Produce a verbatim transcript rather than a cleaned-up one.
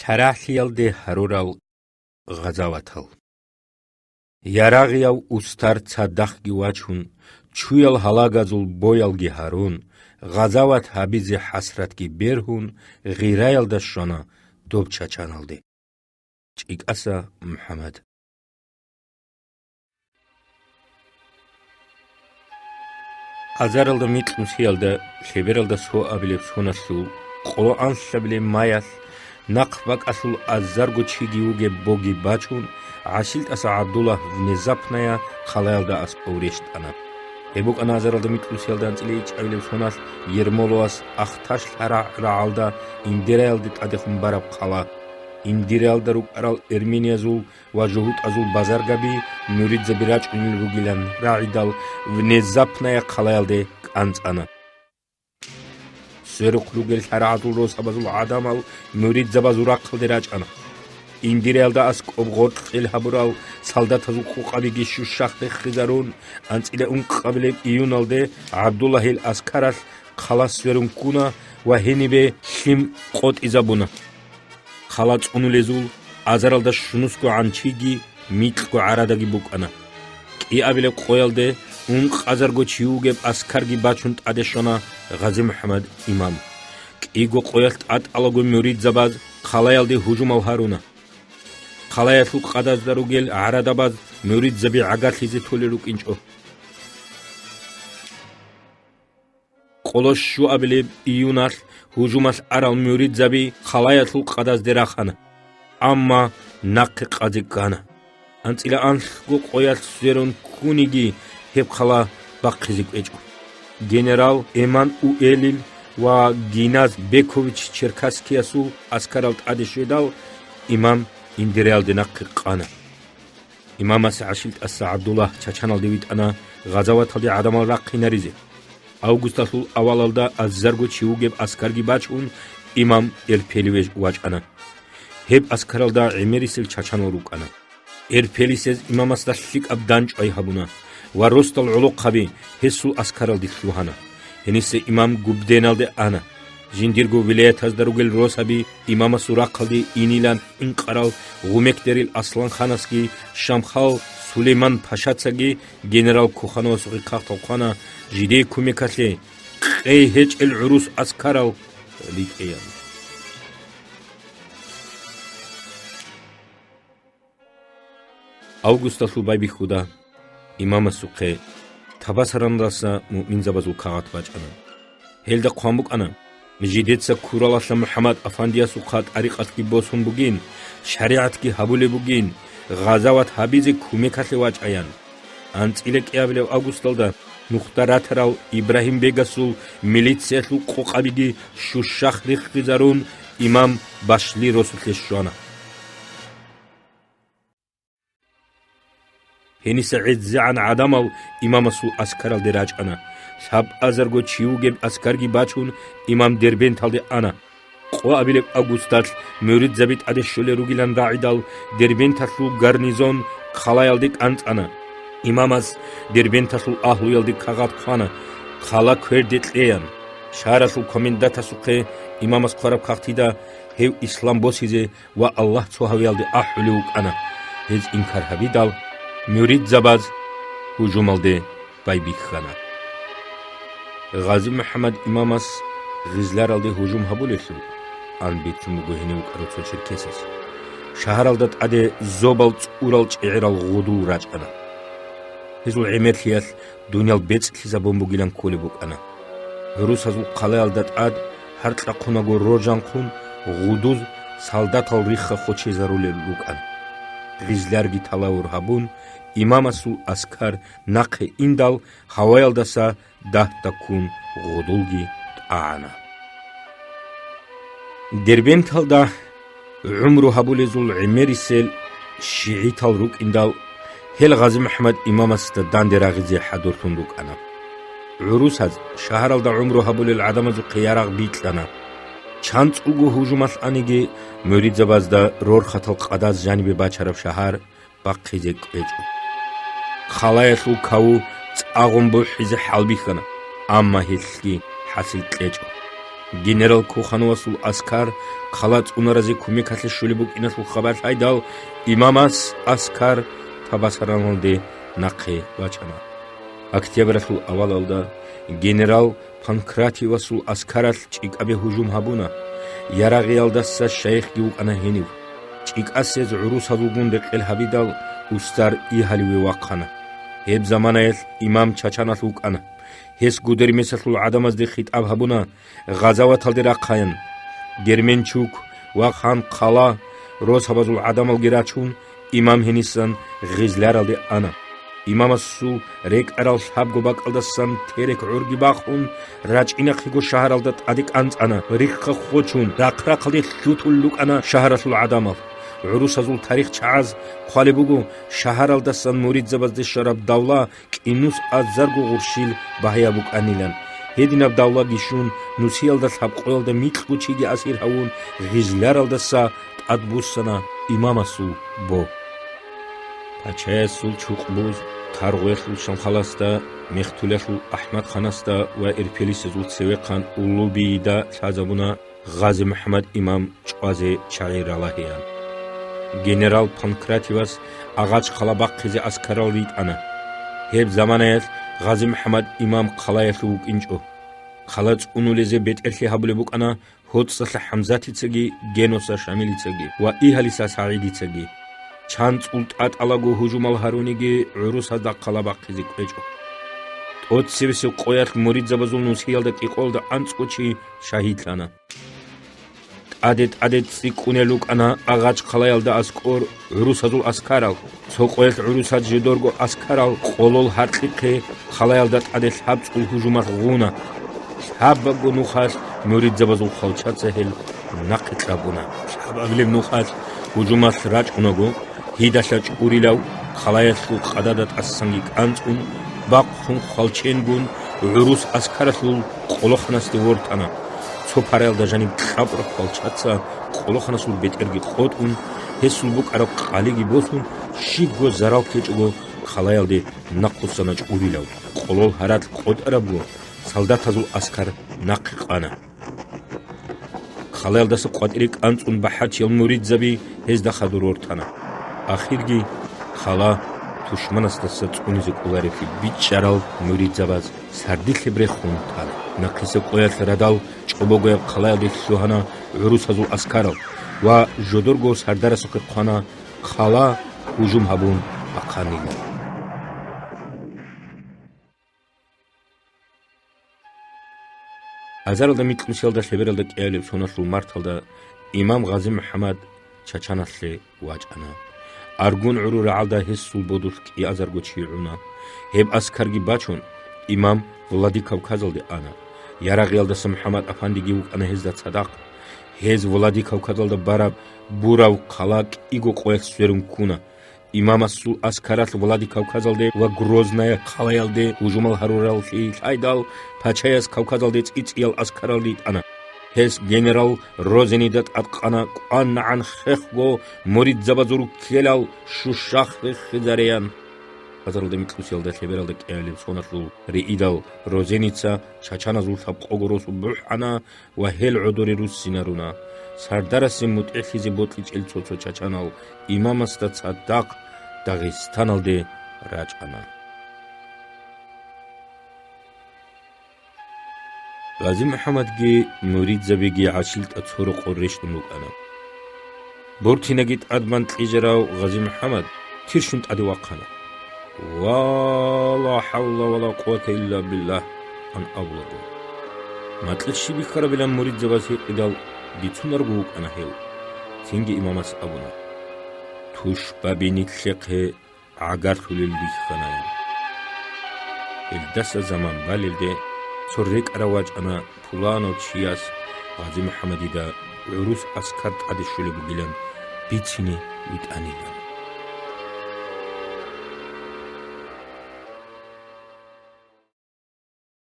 ПарагӀлъиялде гьарурал гъазаватал. Ярагъияв устар цадахъги вачун, чуял гьалагазул боялги гьарун, гъазават гьабизе хӀасратги бергьун, гъираялда щвана доб Чачаналде. ЧӀикӀаса МухӀаммад. Азаралда микьнусиялда лъебералда соабилеб соналъул къоло анлъабилеб маялъ нахъ бакӀалъул азарго чиги вугеб боги бачун, ГӀашилтӀаса ГӀабдуллагь внезапная хъалаялда аскӀов рещтӀана. Гьеб букӀана азаралда микьнусиялда анцӀила ичӀабилеб соналъ Ермоловас Ахташ лъарагӀ рагӀалда Индираялде тӀадехун бараб хъала. Индираялда рукӀарал эрмениязул ва жугьутӀазул базаргаби муридзаби рачӀунел ругилан рагӀидал, внезапная хъалаялде кӀанцӀана. Сверухъ ругел лъарагӀазул росабазул гӀадамал муридзабазул рахъалде рачӀана. Индираялда аскӀоб гъоркьел гьабурал солдатазул къокъабиги щущахъ рехизарун, анцӀила ункъабилеб июналде ГӀабдуллагьил аскаралъ хъала сверун ккуна ва гьенибе лъим къотӀизабуна. Хъала цӀунулезул азаралда щунусгогӀан чиги микьго гӀарадаги букӀана. КӀиабилеб къоялде ункъазарго чи вугеб аскарги бачун тӀаде щвана Гъази МухӀаммад имам. КӀиго къоялъ тӀатӀалаго муридзабаз хъалаялде гьужумал гьаруна. Хъалаялъул къадазда ругел гӀарадабаз муридзаби гӀагарлъизе толел рукӀинчӀо. Къоло щуабилеб июналъ гьужумалъ арал муридзаби хъалаялъул къадазде рахана, амма нахъе къазе ккана. АнцӀила анлъго къоялъ сверун ккуниги гьеб хъала бахъизе кӀвечӀо. Генерал Эммануэлил ва Гиназ Бекович Черкасскиясул аскарал тӀаде щведал, имам Индираялде нахъе къана. Имамас ГӀашилтӀаса ГӀабдуллагь Чачаналде витӀана гъазаваталде гӀадамал рахъинаризе. Августалъул авалалда азарго чи вугеб аскарги бачун, имам Эрпелеве вачӀана. Гьеб аскаралда гӀемерисел чачанал рукӀана. Эрпелисез имамасда лъикӀаб дандчӀвай гьабуна ва росдал гӀолохъаби гьесул аскаралде лъугьана. Гьениса имам Губденалде ана. Жиндирго вилаятазда ругел росаби имамасул рахъалде инилан хӀинкъарал Гъумекдерил Асланханасги Шамхал Сулейман-пашацаги генерал Кохановасухъе кагътал хъвана, жидее кумекалъе къей гьечӀел гӀурус аскарал ритӀеян. Августалъул байбихьуда имамасухъе Табасараналдаса муъминзабазул кагъат бачӀана. Гьелда хъван букӀана: «Жидеца Куралалъа МухӀаммад Афандиясухъа тӀарикъатги босун бугин, шаригӀатги гьабулеб бугин, гъазават гьабизе кумекалъе вачӀаян». АнцӀила кӀиабилев августалда нухда ратарал Ибрагьим-бегасул милициялъул къокъабиги щущахъ риххизарун, имам Башли росулъе щвана. Гьениса гӀезегӀан гӀадамал имамасул аскаралде рачӀана. Лъабазарго чи вугеб аскарги бачун, имам Дербенталде ана. Къоабилеб августалъ муридзаби тӀаде щолел ругилан рагӀидал, Дербенталъул гарнизон хъалаялде кӀанцӀана. Имамас Дербенталъул агьлуялде кагъат хъвана, хъала кверде кьеян. Шагьаралъул комендантасухъе имамас хъвараб кагътида гьев ислам босизе ва Аллагь цо гьавиялде ахӀулев вукӀана. Гьез инкар гьабидал, муридзабаз гьужумалде байбихьана. Гъази МухӀаммад имамас Гъизларалде гьужум гьабулелъул, ан бицун буго гьенив вукӀарав цо черкесас. Шагьаралда тӀаде зобал цӀурал чӀегӀерал гъудул рачӀана. Гьезул гӀемерлъиялъ дуниял бецӀлъизабун бугилан кколеб букӀана. ГӀурусазул хъалаялда тӀад гьаркьахъунаго роржанхъун гъудуз солдатал рихха хочезарулел рукӀана. Гъизларги талавур гьабун, имамасул аскар нахъе индал, гьаваялдаса дагьдаккун гъудулги тӀагӀана. Дербенталда гӀумру гьабулезул гӀемерисел шигӀитал рукӀиндал, гьел Гъази МухӀаммад имамасда данде рагъизе хӀадурлъун рукӀана. ГӀурусаз шагьаралда гӀумру гьабулел гӀадамазухъе ярагъ бикьана. ЧанцӀулго гьужумалъ аниги, муридзабазда рорхатал къадаз жанибе бачараб шагьар бахъизе кӀвечӀо. Хъалаялъул каву цӀагъун бухӀизе хӀалбихьана, амма гьелъги хӀасил кьечӀо. Генерал Кохановасул аскар хъала цӀунаразе кумекалъе щолеб букӀиналъул хабар лъайдал, имамас аскар Табасараналде нахъе бачана. Октябралъул авалалда генерал Панкратиевасул аскаралъ ЧӀикӀабе гьужум гьабуна. Ярагъиялдаса шайихги вукӀана гьенив. ЧӀикӀасез гӀурусазулгун рекъел гьабидал, устар Игьаливе вахъана. Гьеб заманаялъ имам Чачаналъ вукӀана. Гьес Гудермесалъул гӀадамазде хитӀаб гьабуна гъазаваталде рахъаян. Герменчук ва Ханхъала росабазул гӀадамалги рачун, имам гьенисан Гъизляралде ана. Имамасул рекӀарал лъабго бакӀалдасан терек гӀорги бахун, рачӀинахъего шагьаралда тӀаде кӀанцӀана, рихха хочун, рахъ-рахъалде лъутулел рукӀана шагьаралъул гӀадамал. ГӀурусазул тарихчагӀаз хъвалеб буго, шагьаралдасан муридзабазде щвараб давла кӀинус азарго гъурщил багьаяб букӀанилан. Гьединаб давлаги щун, нусиялда лъабкъоялда микьго чиги асир гьавун, Гъизляралдаса тӀадбуссана имамасул бо. Пачаясул чукъбуз Таргъуялъул Шамхаласда, Мехтулалъул АхӀмадханасда ва Эрпелисезул цевехъан Уллубийида лъазабуна Гъази-МухӀаммад имам чӀвазе чагӀи ралагьеян. Генерал Панкратиевас Агъач-хъала бахъизе аскарал ритӀана. Гьеб заманаялъ Гъази-МухӀаммад имам хъалаялъув вукӀинчӀо. Хъала цӀунулезе бетӀерлъи гьабулеб букӀана ГьоцӀалъа ХӀамзатицаги, Геноса Шамилицаги ва Игьалиса СагӀидицаги. ЧанцӀул тӀатӀалаго гьужумал гьаруниги, гӀурусазда хъала бахъизе кӀвечӀо. ТӀоцебесеб къоялъ муридзабазул нусиялда кӀикъоялда анцӀго чи шагьидлъана. ТӀаде-тӀаде цӀикӀкӀунел рукӀана Агъач-хъалаялда аскӀор гӀурусазул аскарал. Цо къоялъ гӀурусаз жидерго аскарал Къолол гьаркьихъе хъалаялда тӀаде лъабцӀул гьужумалъ гъуна. Лъабабго нухалъ муридзабазул хвалчаца гьел нахъе кьабуна. Лъабабилеб нухалъ гьужумалъ рачӀунаго, гьидалъа чӀурилав хъалаялъул къадада тӀасанги кӀанцӀун, бахъун хвалченгун, гӀурус аскаралъул къолоханасде вортана. Цо параялда жаниб кьабураб хвалчаца къолоханасул бетӀерги къотӀун, гьесул букӀараб къалиги босун, щибго зарал ккечӀого, хъалаялде нахъуссана чӀурилав. Къолол гьаракь къотӀарабго, солдатазул аскар нахъе къана. Хъалаялдаса къватӀире кӀанцӀун бахӀарчиял муридзаби гьезда хадур вортана. Ахирги хъала тушманасдаса цӀунизе кӀолареблъи бичӀчӀарал муридзабаз сардилъе брехун тана. Нахъисеб къоялъ радал чӀобогояб хъалаялде лъугьана гӀурусазул аскарал ва жодорго сардарасухъе хъвана хъала гьужум гьабун бахъанилан. Азаралда микьусиялда лъебералда кӀиабилеб соналъул марталда имам Гъази-МухӀаммад Чачаналъе вачӀана. Аргун гӀурул рагӀалда гьесул бодулъ кӀиазарго чи гӀуна. Гьеб аскарги бачун, имам Владикавказалде ана. Ярагъиялдаса МухӀаммад-апандиги вукӀана гьезда цадахъ. Гьез Владикавказалда бараб Бурав хъала кӀиго къоялъ сверун ккуна. Имамасул аскаралъ Владикавказалде ва Грозная хъалаялде гьужумал гьарураллъи лъайдал, пачаяс Кавказалде цӀи-цӀиял аскарал ритӀана. Гьес генерал Розенида тӀадкъана кӀванагӀан хехго муридзабазул руккелал щущахъ риххизареян. Азаралда микьусиялда лъебералда кӀиабилеб соналъул риидал Розеница чачаназул лъабкъого росу бухӀана ва гьел гӀодоре руссинаруна. Сардарасе мутӀигӀлъизе бокьичӀел цо-цо чачанал имамасда цадахъ Дагъистаналде рачӀана. Гъази-МухӀаммадги муридзабиги ГӀашилтӀа цо рокъор рещтӀун рукӀана. Буртинаги тӀадбан кьижарав Гъази-МухӀаммад тирщун тӀаде вахъана. «Ва ла хӀавла ва ла къуввата илла биллагь», – ан абулаго. Макьилъ щиб бихьарабилан муридзабаз гьикъидал бицунарго вукӀана гьев. Цинги имамас абуна: «Тушбаби нилъехъе гӀагарлъулел рихьана». Гьелдаса заман балелде цо рекӀарав вачӀана пуланав чияс Гъази-МухӀаммадида гӀурус аскар тӀаде щолеб бугилан бицине витӀанилан.